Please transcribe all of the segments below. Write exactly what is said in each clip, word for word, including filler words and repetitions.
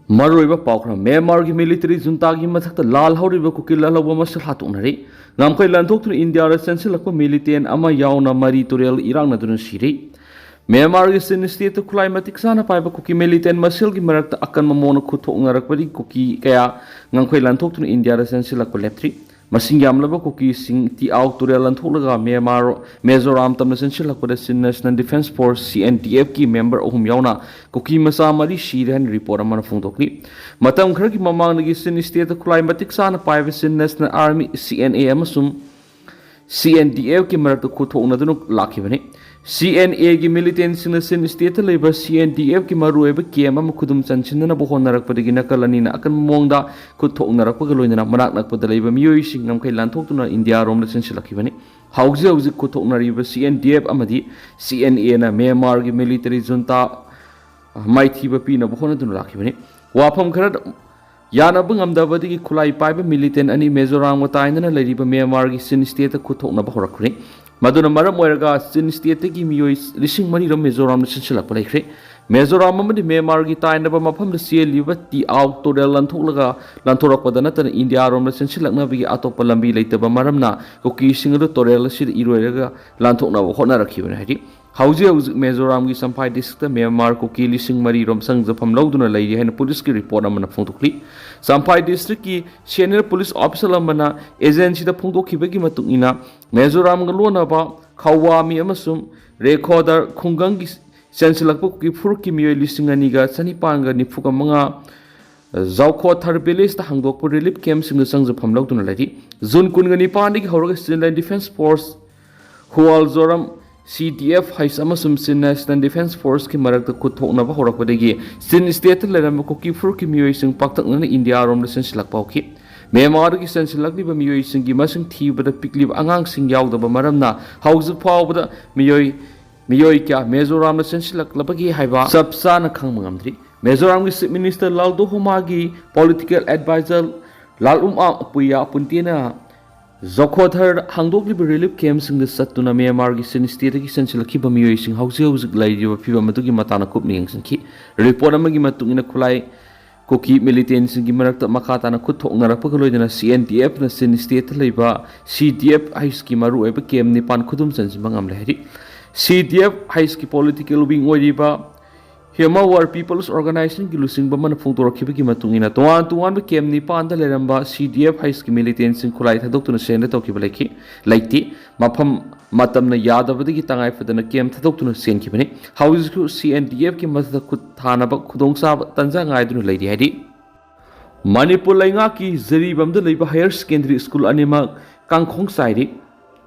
ꯃꯔꯨꯑꯣꯏꯕ ꯄꯥꯎ ꯈꯔ꯫ ꯃ꯭ꯌꯥꯟꯃꯥꯔꯒꯤ ꯃꯤꯂꯤꯇꯔꯤ ꯖꯨꯟꯇꯥꯒꯤ ꯃꯊꯛꯇ ꯂꯥꯜꯍꯧꯔꯤꯕ ꯀꯨꯀꯤ ꯂꯥꯜꯍꯧꯕ ꯃꯁꯦꯜ ꯍꯥꯠꯇꯣꯛꯅꯔꯤ꯫ ꯉꯝꯈꯩ ꯂꯥꯟꯊꯣꯛꯇꯨꯅ ꯏꯟꯗꯤꯌꯥꯗ ꯆꯦꯟꯁꯤꯜꯂꯛꯄ ꯃꯤꯂꯤꯇꯦꯟ ꯑꯃ ꯌꯥꯎꯅ ꯃꯔꯤ ꯇꯨꯔꯦꯜ ꯏꯔꯥꯛꯅꯗꯨꯅ ꯁꯤꯔꯤ꯫ ꯃ꯭ꯌꯥꯟꯃꯥꯔꯒꯤ ꯆꯤꯟ ꯁ꯭ꯇꯦꯠꯇ ꯈꯨꯠꯂꯥꯏ ꯃꯇꯤꯛ ꯆꯥꯅ ꯄꯥꯏꯕ ꯀꯨꯀꯤ ꯃꯤꯂꯤꯇꯦꯟ ꯃꯁꯦꯜꯒꯤ ꯃꯔꯛꯇ ꯑꯀꯟꯕ ꯃꯑꯣꯡꯗ ꯈꯨꯠꯊꯣꯛꯅꯔꯛꯄꯗꯒꯤ ꯀꯨꯀꯤ ꯀꯌꯥ ꯉꯝꯈꯩ ꯂꯥꯟꯊꯣꯛꯇꯨꯅ ꯏꯟꯗꯤꯌꯥꯗ ꯆꯦꯟꯁꯤꯜꯂꯛꯄ ꯂꯦꯞꯇ꯭ꯔꯤ꯫ ꯃꯁꯤꯡ ꯌꯥꯝꯂꯕ ꯀꯨꯀꯤꯁꯤꯡ ꯇꯤꯑꯥꯎ ꯇꯨꯔꯦꯜ ꯂꯥꯟꯊꯣꯛꯂꯒ ꯃ꯭ꯌꯥꯟꯃꯥꯔ, ꯃꯤꯖꯣꯔꯥꯝ ꯇꯝꯅ ꯆꯦꯟꯁꯤꯜꯂꯛꯄꯗ Chin national defence force, C N D ꯑꯦꯐꯀꯤ ꯃꯦꯝꯕꯔ ꯑꯍꯨꯝ ꯌꯥꯎꯅ ꯀꯨꯀꯤ ꯃꯆꯥ ꯃꯔꯤ ꯁꯤꯔꯦ ꯍꯥꯏꯅ ꯔꯤꯄꯣꯔꯠ ꯑꯃꯅ ꯐꯣꯡꯗꯣꯛꯂꯤ꯫ ꯃꯇꯝ ꯈꯔꯒꯤ ꯃꯃꯥꯡꯗꯒꯤ ꯆꯤꯟ ꯁ꯭ꯇꯦꯠꯇ ꯈꯨꯠꯂꯥꯏ ꯃꯇꯤꯛ ꯆꯥꯅ ꯄꯥꯏꯕ ꯆꯤꯟ ꯅꯦꯁꯅꯦꯜ ꯑꯥꯔꯃꯤ, ꯁꯤ ꯑꯦꯟ ꯑꯦ, ꯑꯃꯁꯨꯡ ꯁꯤ ꯑꯦꯟ ꯗꯤ ꯑꯦꯐꯀꯤ ꯃꯔꯛꯇ ꯈꯨꯠꯊꯣꯛꯅꯗꯨꯅ ꯂꯥꯛꯈꯤꯕꯅꯤ꯫ ꯁꯤ ꯑꯦꯟ ꯑꯦꯒꯤ ꯃꯤꯂꯤꯇꯦꯟꯁꯤꯡꯅ ꯆꯤꯟ ꯁ꯭ꯇꯦꯠꯇ ꯂꯩꯕ ꯁꯤ ꯑꯦꯟ ꯗꯤ ꯑꯦꯐꯀꯤ ꯃꯔꯨꯑꯣꯏꯕ ꯀꯦꯝ ꯑꯃ ꯈꯨꯗꯨꯝ ꯆꯟꯁꯤꯟꯅꯅꯕ ꯍꯣꯠꯅꯔꯛꯄꯗꯒꯤ ꯅꯥꯀꯜ ꯑꯅꯤꯅ ꯑꯀꯟꯕ ꯃꯑꯣꯡꯗ ꯈꯨꯠꯊꯣꯛꯅꯔꯛꯄꯒ ꯂꯣꯏꯅꯅ ꯃꯅꯥꯛ ꯅꯛꯄꯗ ꯂꯩꯕ ꯃꯤꯑꯣꯏꯁꯤꯡ ꯉꯝꯈꯩ ꯂꯥꯟꯊꯣꯛꯇꯨꯅ ꯏꯟꯗꯤꯌꯥꯔꯣꯝꯗ ꯆꯦꯟꯁꯤꯜꯂꯛꯈꯤꯕꯅꯤ꯫ ꯍꯧꯖꯤꯛ ꯍꯧꯖꯤꯛ ꯈꯨꯠꯊꯣꯛꯅꯔꯤꯕ ꯁꯤ ꯑꯦꯟ ꯗꯤ ꯑꯦꯐ ꯑꯃꯗꯤ ꯁꯤ ꯑꯦꯟ ꯑꯦꯅ ꯃ꯭ꯌꯥꯟꯃꯥꯔꯒꯤ ꯃꯤꯂꯤꯇꯔꯤ ꯖꯨꯟꯇꯥ ꯃꯥꯏꯊꯤꯕ ꯄꯤꯅꯕ ꯍꯣꯠꯅꯗꯨꯅ ꯂꯥꯛꯈꯤꯕꯅꯤ꯫ ꯋꯥꯐꯝ ꯈꯔꯗ ꯌꯥꯅꯕ ꯉꯝꯗꯕꯗꯒꯤ ꯈꯨꯠꯂꯥꯏ ꯄꯥꯏꯕ ꯃꯤꯂꯤꯇꯦꯟ ꯑꯅꯤ ꯃꯤꯖꯣꯔꯥꯝꯒ ꯇꯥꯏꯅꯅ ꯂꯩꯔꯤꯕ ꯃ꯭ꯌꯥꯟꯃꯥꯔꯒꯤ ꯆꯤꯟ ꯁ꯭ꯇꯦꯠꯇ ꯈꯨꯠꯊꯣꯛꯅꯕ ꯍꯧꯔꯛꯈ꯭ꯔꯦ꯫ ꯃꯗꯨꯅ ꯃꯔꯝ ꯑꯣꯏꯔꯒ ꯆꯤꯟ ꯁ꯭ꯇꯦꯠꯇꯒꯤ ꯃꯤꯑꯣꯏ ꯂꯤꯁꯤꯡ ꯃꯔꯤꯔꯣꯝ ꯃꯤꯖꯣꯔꯥꯝꯗ ꯆꯦꯟꯁꯤꯜꯂꯛꯄ ꯂꯩꯈ꯭ꯔꯦ꯫ ꯃꯤꯖꯣꯔꯥꯝ ꯑꯃꯗꯤ ꯃ꯭ꯌꯥꯟꯃꯥꯔꯒꯤ ꯇꯥꯏꯅꯕ ꯃꯐꯝꯗ ꯆꯦꯜꯂꯤꯕ ꯇꯤꯑꯥꯎ ꯇꯨꯔꯦꯜ ꯂꯥꯟꯊꯣꯛꯂꯒ ꯂꯥꯟꯊꯣꯔꯛꯄꯗ ꯅꯠꯇꯅ ꯏꯟꯗꯤꯌꯥꯔꯣꯝꯗ ꯆꯦꯟꯁꯤꯜꯂꯛꯅꯕꯒꯤ ꯑꯇꯣꯞꯄ ꯂꯝꯕꯤ ꯂꯩꯇꯕ ꯃꯔꯝꯅ ꯀꯨꯀꯤꯁꯤꯡ ꯑꯗꯨ ꯇꯨꯔꯦꯜ ꯑꯁꯤꯗ ꯏꯔꯣꯏꯔꯒ ꯂꯥꯟꯊꯣꯛꯅꯕ ꯍꯣꯠꯅꯔꯛꯈꯤꯕꯅꯤ ꯍꯥꯏꯔꯤ꯫ ꯍꯧꯖꯤꯛ ꯍꯧꯖꯤꯛ ꯃꯤꯖꯣꯔꯥꯝꯒꯤ ꯆꯝꯐꯥꯏ ꯗꯤꯁꯇ꯭ꯔꯤꯛꯇ ꯃ꯭ꯌꯥꯟꯃꯥꯔ ꯀꯨꯀꯤ ꯂꯤꯁꯤꯡ ꯃꯔꯤ ꯔꯣꯝ ꯆꯪꯖꯐꯝ ꯂꯧꯗꯨꯅ ꯂꯩꯔꯤ ꯍꯥꯏꯅ ꯄꯨꯂꯤꯁꯀꯤ ꯔꯤꯄꯣꯔꯠ ꯑꯃꯅ ꯐꯣꯡꯗꯣꯛꯂꯤ꯫ ꯆꯝꯐꯥꯏ ꯗꯤꯁꯇ꯭ꯔꯤꯛꯀꯤ ꯁꯦꯅꯤꯌꯔ ꯄꯨꯂꯤꯁ ꯑꯣꯐꯤꯁꯥꯔ ꯑꯃꯅ ꯑꯦꯖꯦꯟꯁꯤꯗ ꯐꯣꯡꯗꯣꯛꯈꯤꯕꯒꯤ ꯃꯇꯨꯡ ꯏꯟꯅ, ꯃꯤꯖꯣꯔꯥꯝꯒ ꯂꯣꯟꯅꯕ ꯈꯧꯋꯥꯃꯤ ꯑꯃꯁꯨꯡ ꯔꯦꯈꯣꯗꯔ ꯈꯨꯡꯒꯪꯒꯤ ꯆꯦꯟꯁꯤꯜꯂꯛꯄ ꯀꯨꯀꯤ ꯐꯨꯔꯨꯞꯀꯤ ꯃꯤꯑꯣꯏ ꯂꯤꯁꯤꯡ ꯑꯅꯤꯒ ꯆꯅꯤꯄꯥꯟꯒ ꯅꯤꯐꯨꯒ ꯃꯉꯥ ꯖꯥꯎꯈꯣꯊꯔ ꯚꯤꯂꯦꯖꯇ ꯍꯥꯡꯗꯣꯛꯄ ꯔꯤꯂꯤꯐ ꯀꯦꯝꯞꯁꯤꯡꯗ ꯆꯪꯖꯐꯝ ꯂꯧꯗꯨꯅ ꯂꯩꯔꯤ꯫ ꯖꯨꯟ ꯀꯨꯟꯒ ꯅꯤꯄꯥꯟꯗꯒꯤ ꯍꯧꯔꯒ ꯆꯤꯟ ꯂꯦꯟ ꯗꯤꯐꯦꯟꯁ ꯐꯣꯔꯁ, ꯍꯨꯋꯥꯜꯖꯣꯔꯝ, ꯁꯤ ꯗꯤ ꯑꯦꯐ ꯍꯩꯆ ꯑꯃꯁꯨꯡ ꯆꯤꯟ ꯅꯦꯁꯅꯦꯜ ꯗꯤꯐꯦꯟꯁ ꯐꯣꯔꯁꯀꯤ ꯃꯔꯛꯇ ꯈꯨꯠꯊꯣꯛꯅꯕ ꯍꯧꯔꯛꯄꯗꯒꯤ ꯆꯤꯟ ꯁ꯭ꯇꯦꯠꯇ ꯂꯩꯔꯝꯕ ꯀꯨꯀꯤ ꯐꯨꯔꯨꯞꯀꯤ ꯃꯤꯑꯣꯏꯁꯤꯡ ꯄꯥꯛꯇꯛꯅꯅ ꯏꯟꯗꯤꯌꯥꯔꯣꯝꯗ ꯆꯦꯟꯁꯤꯜꯂꯛꯄ ꯍꯧꯈꯤ꯫ ꯃ꯭ꯌꯥꯟꯃꯥꯔꯗꯒꯤ ꯆꯦꯟꯁꯤꯜꯂꯛꯂꯤꯕ ꯃꯤꯑꯣꯏꯁꯤꯡꯒꯤ ꯃꯁꯤꯡ ꯊꯤꯕꯗ ꯄꯤꯛꯂꯤꯕ ꯑꯉꯥꯡꯁꯤꯡ ꯌꯥꯎꯗꯕ ꯃꯔꯝꯅ ꯍꯧꯖꯤꯛ ꯐꯥꯎꯕꯗ ꯃꯤꯑꯣꯏ, ꯃꯤꯑꯣꯏ ꯀꯌꯥ ꯃꯤꯖꯣꯔꯥꯝꯗ ꯆꯦꯟꯁꯤꯜꯂꯛꯂꯕꯒꯦ ꯍꯥꯏꯕ ꯆꯞ ꯆꯥꯅ ꯈꯪꯕ ꯉꯝꯗ꯭ꯔꯤ꯫ ꯃꯤꯖꯣꯔꯥꯝꯒꯤ ꯆꯤꯐ ꯃꯤꯅꯤꯁꯇꯔ ꯂꯥꯜꯗꯣꯍꯣꯃꯥꯒꯤ ꯄꯣꯂꯤꯇꯤꯀꯦꯜ ꯑꯦꯗꯚꯥꯏꯖꯔ ꯂꯥꯜꯎꯝꯑꯥ ꯄꯨꯌꯥ ꯄꯨꯟꯇꯦꯅ ꯖꯣꯈꯣꯊꯔꯗ ꯍꯥꯡꯗꯣꯛꯂꯤꯕ ꯔꯤꯂꯤꯐ ꯀꯦꯝꯞꯁꯤꯡꯗ ꯆꯠꯇꯨꯅ ꯃ꯭ꯌꯥꯟꯃꯥꯔꯒꯤ ꯆꯤꯟ ꯁ꯭ꯇꯦꯠꯇꯒꯤ ꯆꯦꯟꯁꯤꯜꯂꯛꯈꯤꯕ ꯃꯤꯑꯣꯏꯁꯤꯡ ꯍꯧꯖꯤꯛ ꯍꯧꯖꯤꯛ ꯂꯩꯔꯤꯕ ꯐꯤꯚꯝ ꯑꯗꯨꯒꯤ ꯃꯇꯥꯡꯗ ꯀꯨꯞꯅ ꯌꯦꯡꯁꯤꯟꯈꯤ꯫ ꯔꯤꯄꯣꯔꯠ ꯑꯃꯒꯤ ꯃꯇꯨꯡ ꯏꯟꯅ ꯈꯨꯠꯂꯥꯏ ꯀꯨꯀꯤ ꯃꯤꯂꯤꯇꯦꯟꯁꯤꯡꯒꯤ ꯃꯔꯛꯇ ꯃꯈꯥ ꯇꯥꯅ ꯈꯨꯠ ꯊꯣꯛꯅꯔꯛꯄꯒ ꯂꯣꯏꯅꯅ ꯁꯤ ꯑꯦꯟ ꯗꯤ ꯑꯦꯐꯅ ꯆꯤꯟ ꯁ꯭ꯇꯦꯠꯇ ꯂꯩꯕ ꯁꯤ ꯗꯤ ꯑꯦꯐ ꯍꯩꯁꯀꯤ ꯃꯔꯨꯑꯣꯏꯕ ꯀꯦꯝ ꯅꯤꯄꯥꯟ ꯈꯨꯗꯨꯝ ꯆꯟꯁꯤꯟꯕ ꯉꯝꯂꯦ ꯍꯥꯏꯔꯤ꯫ ꯁꯤ ꯗꯤ ꯑꯦꯐ ꯍꯩꯁꯀꯤ ꯄꯣꯂꯤꯇꯤꯀꯦꯜ ꯋꯤꯡ ꯑꯣꯏꯔꯤꯕ ꯍ꯭ꯌꯨꯃꯥꯋꯥꯔ ꯄꯤꯄꯜꯁ ꯑꯣꯔꯒꯅꯥꯏꯖꯦꯁꯟꯒꯤ ꯂꯨꯆꯤꯡꯕ ꯑꯃꯅ ꯐꯣꯡꯗꯣꯔꯛꯈꯤꯕꯒꯤ ꯃꯇꯨꯡ ꯏꯟꯅ, ꯇꯣꯉꯥꯟ ꯇꯣꯉꯥꯟꯕ ꯀꯦꯝ ꯅꯤꯄꯥꯟꯗ ꯂꯩꯔꯝꯕ ꯁꯤ ꯗꯤ ꯑꯦꯐ ꯍꯩꯁꯀꯤ ꯃꯤꯂꯤꯇꯦꯟꯁꯤꯡ ꯈꯨꯠꯂꯥꯏ ꯊꯥꯗꯣꯛꯇꯨꯅ ꯁꯔꯦꯟꯗꯔ ꯇꯧꯈꯤꯕ ꯂꯩꯈꯤ ꯂꯩꯇꯦ꯫ ꯃꯐꯝ ꯃꯇꯝꯅ ꯌꯥꯗꯕꯗꯒꯤ ꯇꯉꯥꯏ ꯐꯗꯅ ꯀꯦꯝ ꯊꯥꯗꯣꯛꯇꯨꯅ ꯆꯦꯟꯈꯤꯕꯅꯤ꯫ ꯍꯧꯖꯤꯛꯁꯨ ꯁꯤ ꯑꯦꯟ ꯗꯤ ꯑꯦꯐꯀꯤ ꯃꯊꯛꯇ ꯈꯨꯠ ꯊꯥꯅꯕ ꯈꯨꯗꯣꯡꯆꯥꯕ ꯇꯥꯟꯖꯥ ꯉꯥꯏꯗꯨꯅ ꯂꯩꯔꯤ ꯍꯥꯏꯔꯤ꯫ ꯃꯅꯤꯄꯨꯔ ꯂꯩꯉꯥꯛꯀꯤ ꯖꯤꯔꯤꯕꯥꯝꯗ ꯂꯩꯕ ꯍꯥꯌꯔ ꯁꯦꯀꯦꯟꯗꯔꯤ ꯁ꯭ꯀꯨꯜ ꯑꯅꯤꯃꯛ ꯀꯥꯡꯈꯣꯡ ꯆꯥꯏꯔꯤ꯫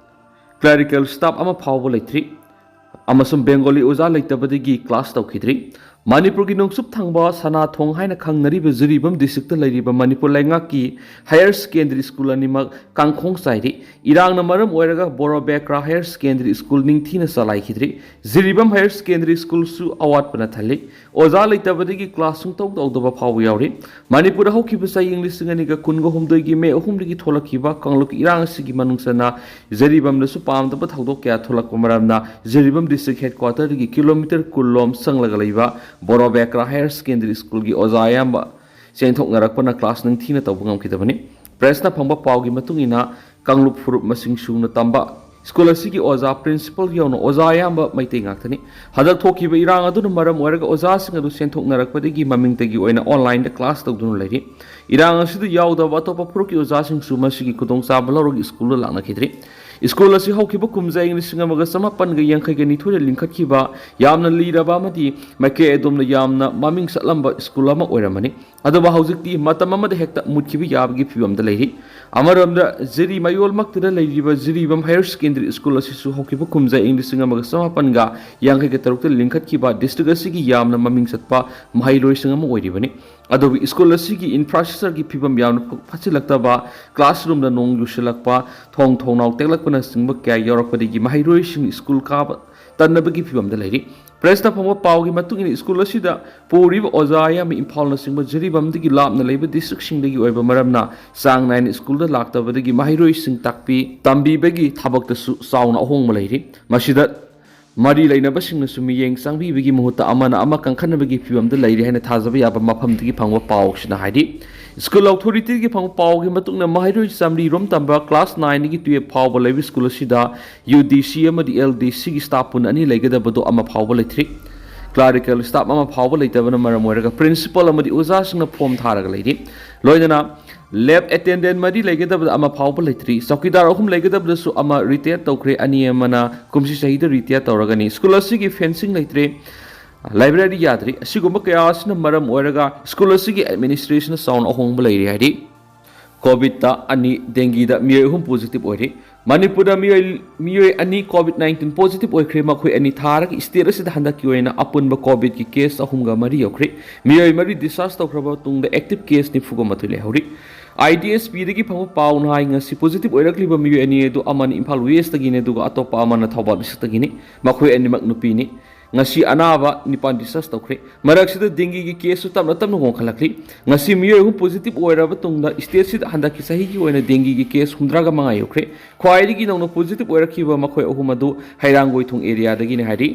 ꯀ꯭ꯂꯦꯔꯤꯀꯦꯜ ꯁ꯭ꯇꯥꯐ ꯑꯃ ꯐꯥꯎꯕ ꯂꯩꯇ꯭ꯔꯤ ꯑꯃꯁꯨꯡ ꯕꯦꯡꯒꯣꯂꯤ ꯑꯣꯖꯥ ꯂꯩꯇꯕꯗꯒꯤ ꯀ꯭ꯂꯥꯁ ꯇꯧꯈꯤꯗ꯭ꯔꯤ꯫ ꯃꯅꯤꯄꯨꯔꯒꯤ ꯅꯣꯡꯆꯨꯞ ꯊꯪꯕ ꯁꯅꯥꯊꯣꯡ ꯍꯥꯏꯅ ꯈꯪꯅꯔꯤꯕ ꯖꯤꯔꯤꯕꯥꯝ ꯗꯤꯁꯇ꯭ꯔꯤꯛꯇ ꯂꯩꯔꯤꯕ ꯃꯅꯤꯄꯨꯔ ꯂꯩꯉꯥꯛꯀꯤ ꯍꯥꯌꯔ ꯁꯦꯀꯦꯟꯗꯔꯤ ꯁ꯭ꯀꯨꯜ ꯑꯅꯤꯃꯛ ꯀꯥꯡꯈꯣꯡ ꯆꯥꯏꯔꯤ꯫ ꯏꯔꯥꯡꯅ ꯃꯔꯝ ꯑꯣꯏꯔꯒ ꯕꯣꯔꯣ ꯕꯦꯀ꯭ꯔꯥ ꯍꯥꯌꯔ ꯁꯦꯀꯦꯟꯗꯔꯤ ꯁ꯭ꯀꯨꯜ ꯅꯤꯡꯊꯤꯅ ꯆꯂꯥꯏꯈꯤꯗ꯭ꯔꯤ꯫ ꯖꯤꯔꯤꯕꯥꯝ ꯍꯥꯌꯔ ꯁꯦꯀꯦꯟꯗꯔꯤ ꯁ꯭ꯀꯨꯜꯁꯨ ꯑꯋꯥꯠꯄꯅ ꯊꯜꯂꯤ꯫ ꯑꯣꯖꯥ ꯂꯩꯇꯕꯗꯒꯤ ꯀ꯭ꯂꯥꯁ ꯁꯨꯡꯇꯧ ꯇꯧꯗꯕ ꯐꯥꯎꯕ ꯌꯥꯎꯔꯤ꯫ ꯃꯅꯤꯄꯨꯔꯗ ꯍꯧꯈꯤꯕ ꯆꯍꯤ ꯂꯤꯁꯤꯡ ꯑꯅꯤꯒ ꯀꯨꯟꯒ ꯍꯨꯝꯗꯣꯏꯒꯤ ꯃꯦ ꯑꯍꯨꯝꯗꯒꯤ ꯊꯣꯛꯂꯛꯈꯤꯕ ꯀꯥꯡꯂꯨꯞꯀꯤ ꯏꯔꯥꯡ ꯑꯁꯤꯒꯤ ꯃꯅꯨꯡ ꯆꯟꯅ ꯖꯤꯔꯤꯕꯥꯝꯗꯁꯨ ꯄꯥꯝꯗꯕ ꯊꯧꯗꯣꯛ ꯀꯌꯥ ꯊꯣꯛꯂꯛꯄ ꯃꯔꯝꯅ ꯖꯤꯔꯤꯕꯥꯝ ꯗꯤꯁꯇ꯭ꯔꯤꯛ ꯍꯦꯗꯀ꯭ꯋꯥꯇꯔꯗꯒꯤ ꯀꯤꯂꯣꯃꯤꯇꯔ ꯀꯨꯟ ꯂꯣꯝ ꯆꯪꯂꯒ ꯂꯩꯕ ꯕꯣꯔꯣ ꯕꯦꯀ꯭ꯔꯥ ꯍꯥꯌꯔ ꯁꯦꯀꯦꯟꯗꯔꯤ ꯁ꯭ꯀꯨꯜꯒꯤ ꯑꯣꯖꯥ ꯑꯌꯥꯝꯕ ꯆꯦꯟꯊꯣꯛꯅꯔꯛꯄꯅ ꯀ꯭ꯂꯥꯁ ꯅꯤꯡꯊꯤꯅ ꯇꯧꯕ ꯉꯝꯈꯤꯗꯕꯅꯤ꯫ ꯄ꯭ꯔꯦꯁꯅ ꯐꯪꯕ ꯄꯥꯎꯒꯤ ꯃꯇꯨꯡ ꯏꯟꯅ, ꯀꯥꯡꯂꯨꯞ ꯐꯨꯔꯨꯞ ꯃꯁꯤꯡ ꯁꯨꯅ ꯇꯝꯕ ꯁ꯭ꯀꯨꯜ ꯑꯁꯤꯒꯤ ꯑꯣꯖꯥ, ꯄ꯭ꯔꯤꯟꯁꯤꯄꯜ ꯌꯥꯎꯅ ꯑꯣꯖꯥ ꯑꯌꯥꯝꯕ ꯃꯩꯇꯩ ꯉꯥꯛꯇꯅꯤ꯫ ꯍꯟꯗꯛ ꯊꯣꯛꯈꯤꯕ ꯏꯔꯥꯡ ꯑꯗꯨꯅ ꯃꯔꯝ ꯑꯣꯏꯔꯒ ꯑꯣꯖꯥꯁꯤꯡ ꯑꯗꯨ ꯆꯦꯟꯊꯣꯛꯅꯔꯛꯄꯗꯒꯤ ꯃꯃꯤꯡꯇꯒꯤ ꯑꯣꯏꯅ ꯑꯣꯟꯂꯥꯏꯟꯗ ꯀ꯭ꯂꯥꯁ ꯇꯧꯗꯨꯅ ꯂꯩꯔꯤ꯫ ꯏꯔꯥꯡ ꯑꯁꯤꯗ ꯌꯥꯎꯗꯕ ꯑꯇꯣꯞꯄ ꯐꯨꯔꯨꯞꯀꯤ ꯑꯣꯖꯥꯁꯤꯡꯁꯨ ꯃꯁꯤꯒꯤ ꯈꯨꯗꯣꯡꯆꯥꯕ ꯂꯧꯔꯒ ꯁ꯭ꯀꯨꯜꯗ ꯂꯥꯛꯅꯈꯤꯗ꯭ꯔꯤ꯫ ꯁ꯭ꯀꯨꯜ ꯑꯁꯤ ꯍꯧꯈꯤꯕ ꯀꯨꯝꯖꯥ ꯏꯪ ꯂꯤꯁꯤꯡ ꯑꯃꯒ ꯆꯃꯥꯄꯟꯒ ꯌꯥꯡꯈꯩꯒ ꯅꯤꯊꯣꯏꯗ ꯂꯤꯡꯈꯠꯈꯤꯕ ꯌꯥꯝꯅ ꯂꯤꯔꯕ ꯑꯃꯗꯤ ꯃꯥꯏꯀꯩ ꯑꯗꯣꯝꯗ ꯌꯥꯝꯅ ꯃꯃꯤꯡ ꯆꯠꯂꯝꯕ ꯁ꯭ꯀꯨꯜ ꯑꯃ ꯑꯣꯏꯔꯝꯕꯅꯤ꯫ ꯑꯗꯨꯕꯨ ꯍꯧꯖꯤꯛꯇꯤ ꯃꯇꯝ ꯑꯃꯗ ꯍꯦꯛꯇ ꯃꯨꯠꯈꯤꯕ ꯌꯥꯕꯒꯤ ꯐꯤꯕꯝꯗ ꯂꯩꯔꯤ꯫ ꯑꯃꯔꯣꯝꯗ ꯖꯤꯔꯤ ꯃꯌꯣꯜꯃꯛꯇꯗ ꯂꯩꯔꯤꯕ ꯖꯤꯔꯤꯕꯥꯝ ꯍꯥꯌꯔ ꯁꯦꯀꯦꯟꯗꯔꯤ ꯁ꯭ꯀꯨꯜ ꯑꯁꯤꯁꯨ ꯍꯧꯈꯤꯕ ꯀꯨꯝꯖꯥ ꯏꯪ ꯂꯤꯁꯤꯡ ꯑꯃꯒ ꯆꯃꯥꯄꯟꯒ ꯌꯥꯡꯈꯩꯒ ꯇꯔꯨꯛꯇ ꯂꯤꯡꯈꯠꯈꯤꯕ ꯗꯤꯁꯇ꯭ꯔꯤꯛ ꯑꯁꯤꯒꯤ ꯌꯥꯝꯅ ꯃꯃꯤꯡ ꯆꯠꯄ ꯃꯍꯩꯔꯣꯏꯁꯤꯡ ꯑꯃ ꯑꯣꯏꯔꯤꯕꯅꯤ꯫ ꯑꯗꯨꯕꯨ ꯁ꯭ꯀꯨꯜ ꯑꯁꯤꯒꯤ ꯏꯟꯐ꯭ꯔꯥꯁ꯭ꯇ꯭ꯔꯛꯆꯔꯒꯤ ꯐꯤꯕꯝ ꯌꯥꯝꯅ ꯐ-, ꯐꯠꯆꯤꯜꯂꯛꯇꯕ, ꯀ꯭ꯂꯥꯁꯔꯨꯝꯗ ꯅꯣꯡ ꯌꯨꯁꯤꯜꯂꯛꯄ, ꯊꯣꯡ ꯊꯣꯡꯅꯥꯎ ꯇꯦꯛꯂꯛꯄꯅꯆꯤꯡꯕ ꯀꯌꯥ ꯌꯥꯎꯔꯛꯄꯗꯒꯤ ꯃꯍꯩꯔꯣꯏꯁꯤꯡ ꯁ꯭ꯀꯨꯜ ꯀꯥꯕ ꯇꯟꯅꯕꯒꯤ ꯐꯤꯕꯝꯗ ꯂꯩꯔꯤ꯫ ꯄ꯭ꯔꯦꯁꯇ ꯐꯪꯕ ꯄꯥꯎꯒꯤ ꯃꯇꯨꯡ ꯏꯟꯅ, ꯁ꯭ꯀꯨꯜ ꯑꯁꯤꯗ ꯄꯨꯔꯤꯕ ꯑꯣꯖꯥ ꯑꯌꯥꯝꯕ ꯏꯝꯐꯥꯜꯅꯆꯤꯡꯕ ꯖꯤꯔꯤꯕꯥꯝꯗꯒꯤ ꯂꯥꯞꯅ ꯂꯩꯕ ꯗꯤꯁꯇ꯭ꯔꯤꯛꯁꯤꯡꯗꯒꯤ ꯑꯣꯏꯕ ꯃꯔꯝꯅ ꯆꯥꯡ ꯅꯥꯏꯅ ꯁ꯭ꯀꯨꯜꯗ ꯂꯥꯛꯇꯕꯗꯒꯤ ꯃꯍꯩꯔꯣꯏꯁꯤꯡ ꯇꯥꯛꯄꯤ ꯇꯝꯕꯤꯕꯒꯤ ꯊꯕꯛꯇꯁꯨ ꯆꯥꯎꯅ ꯑꯍꯣꯡꯕ ꯂꯩꯔꯤ꯫ ꯃꯁꯤꯗ ꯃꯔꯤ ꯂꯩꯅꯕꯁꯤꯡꯅꯁꯨ ꯃꯤꯠꯌꯦꯡ ꯆꯪꯕꯤꯕꯒꯤ ꯃꯍꯨꯠꯇ ꯑꯃꯅ ꯑꯃ ꯀꯟꯈꯠꯅꯕꯒꯤ ꯐꯤꯕꯝꯗ ꯂꯩꯔꯤ ꯍꯥꯏꯅ ꯊꯥꯖꯕ ꯌꯥꯕ ꯃꯐꯝꯗꯒꯤ ꯐꯪꯕ ꯄꯥꯎꯁꯤꯅ ꯍꯥꯏꯔꯤ꯫ ꯁ꯭ꯀꯨꯜ ꯑꯣꯊꯣꯔꯤꯇꯤꯒꯤ ꯐꯪꯕ ꯄꯥꯎꯒꯤ ꯃꯇꯨꯡ ꯏꯟꯅ ꯃꯍꯩꯔꯣꯏ ꯆꯥꯃꯔꯤ ꯔꯣꯝ ꯇꯝꯕ ꯀ꯭ꯂꯥꯁ ꯅꯥꯏꯟꯗꯒꯤ ꯇꯨꯌꯦꯜꯞ ꯐꯥꯎꯕ ꯂꯩꯕ ꯁ꯭ꯀꯨꯜ ꯑꯁꯤꯗ ꯌꯨ ꯗꯤ ꯁꯤ ꯑꯃꯗꯤ ꯑꯦꯜ ꯗꯤ ꯁꯤꯒꯤ ꯁ꯭ꯇꯥꯐ ꯄꯨꯟꯅ ꯑꯅꯤ ꯂꯩꯒꯗꯕꯗꯣ ꯑꯃ ꯐꯥꯎꯕ ꯂꯩꯇ꯭ꯔꯤ꯫ ꯀ꯭ꯂꯥꯔꯤꯀꯦꯜ ꯁ꯭ꯇꯥꯐ ꯑꯃ ꯐꯥꯎꯕ ꯂꯩꯇꯕꯅ ꯃꯔꯝ ꯑꯣꯏꯔꯒ ꯄ꯭ꯔꯤꯟꯁꯤꯄꯥꯜ ꯑꯃꯗꯤ ꯑꯣꯖꯥꯁꯤꯡꯅ ꯐꯣꯝ ꯊꯥꯔꯒ ꯂꯩꯔꯤ꯫ ꯂꯣꯏꯅꯅ ꯂꯦꯕ ꯑꯦꯇꯦꯟꯗꯦꯟ ꯃꯔꯤ ꯂꯩꯒꯗꯕꯗ ꯑꯃ ꯐꯥꯎꯕ ꯂꯩꯇ꯭ꯔꯤ꯫ ꯆꯧꯀꯤꯗꯥꯔ ꯑꯍꯨꯝ ꯂꯩꯒꯗꯕꯗꯁꯨ ꯑꯃ ꯔꯤꯇꯥꯌꯔ ꯇꯧꯈ꯭ꯔꯦ, ꯑꯅꯤ ꯑꯃꯅ ꯀꯨꯝꯁꯤ ꯆꯍꯤꯗ ꯔꯤꯇꯥꯌꯔ ꯇꯧꯔꯒꯅꯤ꯫ ꯁ꯭ꯀꯨꯜ ꯑꯁꯤꯒꯤ ꯐꯦꯟꯁꯤꯡ ꯂꯩꯇ꯭ꯔꯦ, ꯂꯥꯏꯕ꯭ꯔꯦꯔꯤ ꯌꯥꯗ꯭ꯔꯤ꯫ ꯑꯁꯤꯒꯨꯝꯕ ꯀꯌꯥ ꯑꯁꯤꯅ ꯃꯔꯝ ꯑꯣꯏꯔꯒ ꯁ꯭ꯀꯨꯜ ꯑꯁꯤꯒꯤ ꯑꯦꯗꯃꯤꯅꯤꯁꯇ꯭ꯔꯦꯁꯟꯗ ꯆꯥꯎꯅ ꯑꯍꯣꯡꯕ ꯂꯩꯔꯤ ꯍꯥꯏꯔꯤ꯫ ꯀꯣꯚꯤꯗꯇ ꯑꯅꯤ, ꯗꯦꯡꯒꯤꯗ ꯃꯤꯑꯣꯏ ꯑꯍꯨꯝ ꯄꯣꯖꯤꯇꯤꯚ ꯑꯣꯏꯔꯤ꯫ ꯃꯅꯤꯄꯨꯔꯗ ꯃꯤꯑꯣꯏ, ꯃꯤꯑꯣꯏ ꯑꯅꯤ ꯀꯣꯚꯤꯗ ꯅꯥꯏꯟꯇꯤꯟ ꯄꯣꯖꯤꯇꯤꯚ ꯑꯣꯏꯈ꯭ꯔꯦ꯫ ꯃꯈꯣꯏ ꯑꯅꯤ ꯊꯥꯔꯒ ꯁ꯭ꯇꯦꯠ ꯑꯁꯤꯗ ꯍꯟꯗꯛꯀꯤ ꯑꯣꯏꯅ ꯑꯄꯨꯟꯕ ꯀꯣꯚꯤꯗꯀꯤ ꯀꯦꯁ ꯑꯍꯨꯝꯒ ꯃꯔꯤ ꯌꯧꯈ꯭ꯔꯦ꯫ ꯃꯤꯑꯣꯏ ꯃꯔꯤ ꯗꯤꯁꯆꯥꯔꯖ ꯇꯧꯈ꯭ꯔꯕ ꯃꯇꯨꯡꯗ ꯑꯦꯛꯇꯤꯚ ꯀꯦꯁ ꯅꯤꯐꯨꯒ ꯃꯥꯊꯣꯏ ꯂꯩꯍꯧꯔꯤ꯫ ꯑꯥꯏ ꯗꯤ ꯑꯦꯁ ꯄꯤꯗꯒꯤ ꯐꯪꯕ ꯄꯥꯎꯅ ꯍꯥꯏ, ꯉꯁꯤ ꯄꯣꯖꯤꯇꯤꯚ ꯑꯣꯏꯔꯛꯂꯤꯕ ꯃꯤꯑꯣꯏ ꯑꯅꯤ ꯑꯗꯨ ꯑꯃꯅ ꯏꯝꯐꯥꯜ ꯋꯦꯁꯇꯒꯤꯅꯤ, ꯑꯗꯨꯒ ꯑꯇꯣꯞꯄ ꯑꯃꯅ ꯊꯧꯕꯥꯜ ꯏꯁꯠꯇꯒꯤꯅꯤ꯫ ꯃꯈꯣꯏ ꯑꯅꯤꯃꯛ ꯅꯨꯄꯤꯅꯤ꯫ ꯉꯁꯤ ꯑꯅꯥꯕ ꯅꯤꯄꯥꯟ ꯗꯤꯁꯆꯥꯔꯖ ꯇꯧꯈ꯭ꯔꯦ꯫ ꯃꯔꯛꯁꯤꯗ ꯗꯦꯡꯒꯤꯒꯤ ꯀꯦꯁꯁꯨ ꯇꯞꯅ ꯇꯞꯅ ꯋꯥꯡꯈꯠꯂꯛꯂꯤ꯫ ꯉꯁꯤ ꯃꯤꯑꯣꯏ ꯑꯍꯨꯝ ꯄꯣꯖꯤꯇꯤꯚ ꯑꯣꯏꯔꯕ ꯇꯨꯡꯗ ꯁ꯭ꯇꯦꯠꯁꯤꯗ ꯍꯟꯗꯛꯀꯤ ꯆꯍꯤꯒꯤ ꯑꯣꯏꯅ ꯗꯦꯡꯒꯤꯒꯤ ꯀꯦꯁ ꯍꯨꯝꯗ꯭ꯔꯥꯒ ꯃꯉꯥ ꯌꯧꯈ꯭ꯔꯦ꯫ ꯈ꯭ꯋꯥꯏꯗꯒꯤ ꯅꯧꯅ ꯄꯣꯖꯤꯇꯤꯚ ꯑꯣꯏꯔꯛꯈꯤꯕ ꯃꯈꯣꯏ ꯑꯍꯨꯝ ꯑꯗꯨ ꯍꯩꯔꯥꯡꯒꯣꯏꯊꯣꯡ ꯑꯦꯔꯤꯌꯥꯗꯒꯤꯅꯤ ꯍꯥꯏꯔꯤ꯫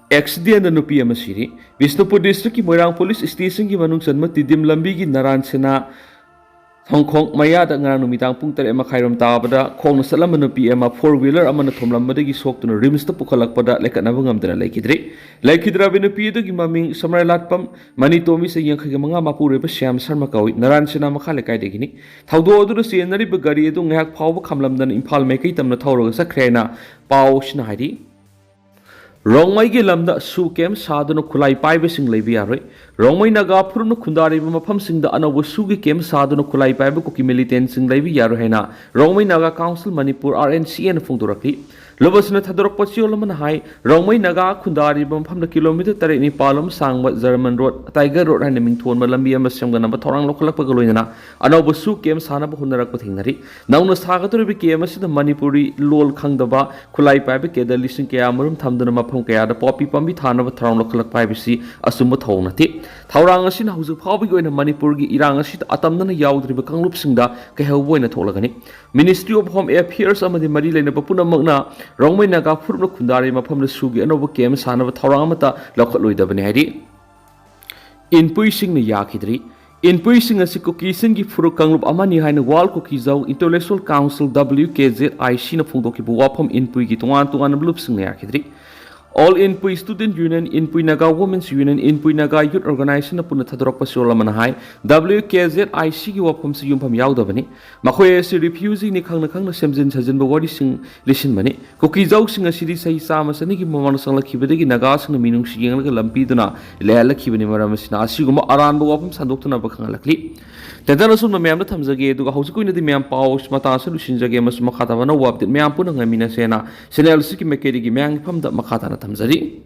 ꯑꯦꯛꯁꯤꯗꯦꯟꯗ ꯅꯨꯄꯤ ꯑꯃ ꯁꯤꯔꯤ꯫ ꯕꯤꯁꯅꯨꯄꯨꯔ ꯗꯤꯁꯇ꯭ꯔꯤꯛꯀꯤ ꯃꯣꯏꯔꯥꯡ ꯄꯨꯂꯤꯁ ꯁ꯭ꯇꯦꯁꯟꯒꯤ ꯃꯅꯨꯡ ꯆꯟꯕ ꯇꯤꯗꯤꯝ ꯂꯝꯕꯤꯒꯤ ꯅꯔꯥꯟ ꯁꯦꯅꯥ ꯊꯣꯡꯈꯣꯡ ꯃꯌꯥꯗ ꯉꯔꯥꯡ ꯅꯨꯃꯤꯗꯥꯡ ꯄꯨꯡ ꯇꯔꯦꯠ ꯃꯈꯥꯏꯔꯣꯝ ꯇꯥꯕꯗ ꯈꯣꯡꯅ ꯆꯠꯂꯝꯕ ꯅꯨꯄꯤ ꯑꯃ ꯐꯣꯔ ꯋꯤꯂꯔ ꯑꯃꯅ ꯊꯣꯝꯂꯝꯕꯗꯒꯤ ꯁꯣꯛꯇꯨꯅ ꯔꯤꯝꯁꯇ ꯄꯨꯈꯠꯂꯛꯄꯗ ꯂꯦꯡꯈꯠꯅꯕ ꯉꯝꯗꯅ ꯂꯩꯈꯤꯗ꯭ꯔꯦ꯫ ꯂꯩꯈꯤꯗ꯭ꯔꯕꯤ ꯅꯨꯄꯤ ꯑꯗꯨꯒꯤ ꯃꯃꯤꯡ ꯁꯃꯔꯥꯏꯂꯥꯠꯄꯝ ꯃꯅꯤ ꯇꯣꯝꯕꯤ, ꯆꯍꯤ ꯌꯥꯡꯈꯩꯒ ꯃꯉꯥ, ꯃꯄꯨꯔꯣꯏꯕ ꯁ꯭ꯌꯥꯝ ꯁꯔꯃ ꯀꯧꯏ, ꯅꯔꯥꯟ ꯁꯦꯅꯥ ꯃꯈꯥ ꯂꯩꯀꯥꯏꯗꯒꯤꯅꯤ꯫ ꯊꯧꯗꯣꯛ ꯑꯗꯨꯗ ꯆꯦꯟꯅꯔꯤꯕ ꯒꯥꯔꯤ ꯑꯗꯨ ꯉꯥꯏꯍꯥꯛ ꯐꯥꯎꯕ ꯈꯥꯝꯂꯝꯗꯅ ꯏꯝꯐꯥꯜ ꯃꯥꯏꯀꯩ ꯇꯝꯅ ꯊꯧꯔꯒ ꯆꯠꯈ꯭ꯔꯦ ꯍꯥꯏꯅ ꯄꯥꯎꯁꯤꯅ ꯍꯥꯏꯔꯤ꯫ ꯔꯣꯡꯃꯩꯒꯤ ꯂꯝꯗ ꯁꯨ ꯀꯦꯝ ꯁꯥꯗꯨꯅ ꯈꯨꯠꯂꯥꯏ ꯄꯥꯏꯕꯁꯤꯡ ꯂꯩꯕ ꯌꯥꯔꯣꯏ꯫ ꯔꯣꯡꯃꯩ ꯅꯥꯒꯥ ꯐꯨꯔꯨꯞꯅ ꯈꯨꯟꯗꯥꯔꯤꯕ ꯃꯐꯝꯁꯤꯡꯗ ꯑꯅꯧꯕ ꯁꯨꯒꯤ ꯀꯦꯝ ꯁꯥꯗꯨꯅ ꯈꯨꯠꯂꯥꯏ ꯄꯥꯏꯕ ꯀꯨꯀꯤ ꯃꯤꯂꯤꯇꯦꯟꯁꯤꯡ ꯂꯩꯕ ꯌꯥꯔꯣꯏ ꯍꯥꯏꯅ Rongmei Naga council Manipur, R N C ꯑꯦꯅ ꯐꯣꯡꯗꯣꯔꯛꯂꯤ꯫ ꯂꯨꯕꯁꯤꯅ ꯊꯥꯗꯣꯔꯛꯄ ꯆꯦꯔꯣꯜ ꯑꯃꯅ ꯍꯥꯏ, ꯔꯣꯡꯃꯩ ꯅꯥꯒꯥ ꯈꯨꯟꯗꯥꯔꯤꯕ ꯃꯐꯝꯗ ꯀꯤꯂꯣꯃꯤꯇꯔ ꯇꯔꯦꯠ ꯅꯤꯄꯥꯜ ꯂꯣꯝ ꯁꯥꯡꯕ ꯖꯔꯃꯟ ꯔꯣꯗ, ꯇꯥꯏꯒꯔ ꯔꯣꯗ ꯍꯥꯏꯅ ꯃꯤꯡꯊꯣꯟꯕ ꯂꯝꯕꯤ ꯑꯃ ꯁꯦꯝꯒꯠꯅꯕ ꯊꯧꯔꯥꯡ ꯂꯧꯈꯠꯂꯛꯄꯒ ꯂꯣꯏꯅꯅ ꯑꯅꯧꯕ ꯁꯨ ꯀꯦꯝ ꯁꯥꯅꯕ ꯍꯣꯠꯅꯔꯛꯄ ꯊꯦꯡꯅꯔꯤ꯫ ꯅꯧꯅ ꯁꯥꯒꯗꯧꯔꯤꯕ ꯀꯦꯝ ꯑꯁꯤꯗ ꯃꯅꯤꯄꯨꯔꯤ ꯂꯣꯜ ꯈꯪꯗꯕ ꯈꯨꯠꯂꯥꯏ ꯄꯥꯏꯕ ꯀꯦꯗꯔ ꯂꯤꯁꯤꯡ ꯀꯌꯥ ꯃꯔꯨꯝ ꯊꯝꯗꯨꯅ ꯃꯐꯝ ꯀꯌꯥꯗ ꯄꯣꯄꯤ ꯄꯥꯝꯕꯤ ꯊꯥꯅꯕ ꯊꯧꯔꯥꯡ ꯂꯧꯈꯠꯂꯛꯄ ꯍꯥꯏꯕꯁꯤ ꯑꯆꯨꯝꯕ ꯊꯧꯑꯣꯡ ꯅꯠꯇꯦ꯫ ꯊꯧꯔꯥꯡ ꯑꯁꯤꯅ ꯍꯧꯖꯤꯛ ꯐꯥꯎꯕꯒꯤ ꯑꯣꯏꯅ ꯃꯅꯤꯄꯨꯔꯒꯤ ꯏꯔꯥꯡ ꯑꯁꯤꯗ ꯑꯇꯝꯅꯅ ꯌꯥꯎꯗ꯭ꯔꯤꯕ ꯀꯥꯡꯂꯨꯞꯁꯤꯡꯗ ꯀꯩꯍꯧꯕ ꯑꯣꯏꯅ ꯊꯣꯛꯂꯒꯅꯤ꯫ Ministry of Home Affairs ꯑꯃꯗꯤ ꯃꯔꯤ ꯂꯩꯅꯕ ꯄꯨꯝꯅꯃꯛꯅ ꯔꯣꯡꯃꯩ ꯅꯥꯒꯥ ꯐꯨꯔꯨꯞꯅ ꯈꯨꯟꯗꯥꯔꯤꯕ ꯃꯐꯝꯗ ꯁꯨꯒꯤ ꯑꯅꯧꯕ ꯀꯦꯝ ꯁꯥꯅꯕ ꯊꯧꯔꯥꯡ ꯑꯃꯠꯇ ꯂꯧꯈꯠꯂꯣꯏꯗꯕꯅꯤ ꯍꯥꯏꯔꯤ꯫ ꯏꯟꯄꯨꯏꯁꯤꯡꯅ ꯌꯥꯈꯤꯗ꯭ꯔꯤ꯫ ꯏꯟꯄꯨꯏꯁꯤꯡ ꯑꯁꯤ ꯀꯨꯀꯤꯁꯤꯡꯒꯤ ꯐꯨꯔꯨꯞ ꯀꯥꯡꯂꯨꯞ ꯑꯃꯅꯤ ꯍꯥꯏꯅ World Kuki Zo Intellectual Council, W K Z I C ꯅ ꯐꯣꯡꯗꯣꯛꯈꯤꯕ ꯋꯥꯐꯝ ꯏꯟꯄꯨꯏꯒꯤ ꯇꯣꯉꯥꯟ ꯇꯣꯉꯥꯟꯕ ꯂꯨꯞꯁꯤꯡꯅ ꯌꯥꯈꯤꯗ꯭ꯔꯤ꯫ All Inpui Student Union, Inpui Naga Women's Union, Inpui Naga Youth Organization ꯅ ꯄꯨꯟꯅ ꯊꯥꯗꯣꯔꯛꯄ ꯆꯦꯔꯣꯜ ꯑꯃꯅ ꯍꯥꯏ, W K Z I C ꯒꯤ ꯋꯥꯐꯝꯁꯤ ꯌꯨꯝꯐꯝ ꯌꯥꯎꯗꯕꯅꯤ꯫ ꯃꯈꯣꯏ ꯑꯁꯤ ꯔꯤꯐ꯭ꯌꯨꯖꯤꯅꯤ ꯈꯪꯅ ꯈꯪꯅ ꯁꯦꯝꯖꯤꯟ ꯁꯥꯖꯤꯟꯕ ꯋꯥꯔꯤꯁꯤꯡ ꯂꯤꯁꯤꯟꯕꯅꯤ꯫ ꯀꯨꯀꯤ ꯖꯧꯁꯤꯡ ꯑꯁꯤꯗꯤ ꯆꯍꯤ ꯆꯥꯝꯃ ꯆꯅꯤꯒꯤ ꯃꯃꯥꯡꯗ ꯆꯪꯂꯛꯈꯤꯕꯗꯒꯤ ꯅꯥꯒꯥꯁꯤꯡꯅ ꯃꯤꯅꯨꯡꯁꯤ ꯌꯦꯡꯂꯒ ꯂꯝꯄꯤꯗꯨꯅ ꯂꯩꯍꯜꯂꯛꯈꯤꯕꯅꯤ꯫ ꯃꯔꯝ ꯑꯁꯤꯅ ꯑꯁꯤꯒꯨꯝꯕ ꯑꯔꯥꯟꯕ ꯋꯥꯐꯝ ꯁꯟꯗꯣꯛꯇꯅꯕ ꯈꯪꯍꯜꯂꯛꯂꯤ꯫ ꯇꯦꯟꯇꯟ ꯑꯁꯨꯝꯅ ꯃꯌꯥꯝꯗ ꯊꯝꯖꯒꯦ, ꯑꯗꯨꯒ ꯍꯧꯖꯤꯛꯀꯤ ꯑꯣꯏꯅꯗꯤ ꯃꯌꯥꯝ ꯄꯥꯎ ꯃꯇꯥꯡ ꯑꯁꯤ ꯂꯣꯏꯁꯤꯟꯖꯒꯦ ꯑꯃꯁꯨꯡ ꯃꯈꯥ ꯇꯥꯕ ꯑꯅꯧꯕ ꯑꯞꯗꯦꯠ ꯃꯌꯥꯝ ꯄꯨꯟꯅ ꯉꯥꯏꯃꯤꯟꯅꯁꯦꯅ ꯆꯦꯅꯦꯜ ꯑꯁꯤꯒꯤ ꯃꯥꯏꯀꯩꯗꯒꯤ ꯃꯌꯥꯝꯒꯤ ꯐꯝꯗ ꯃꯈꯥ ꯇꯥꯅ ꯊꯝꯖꯔꯤ꯫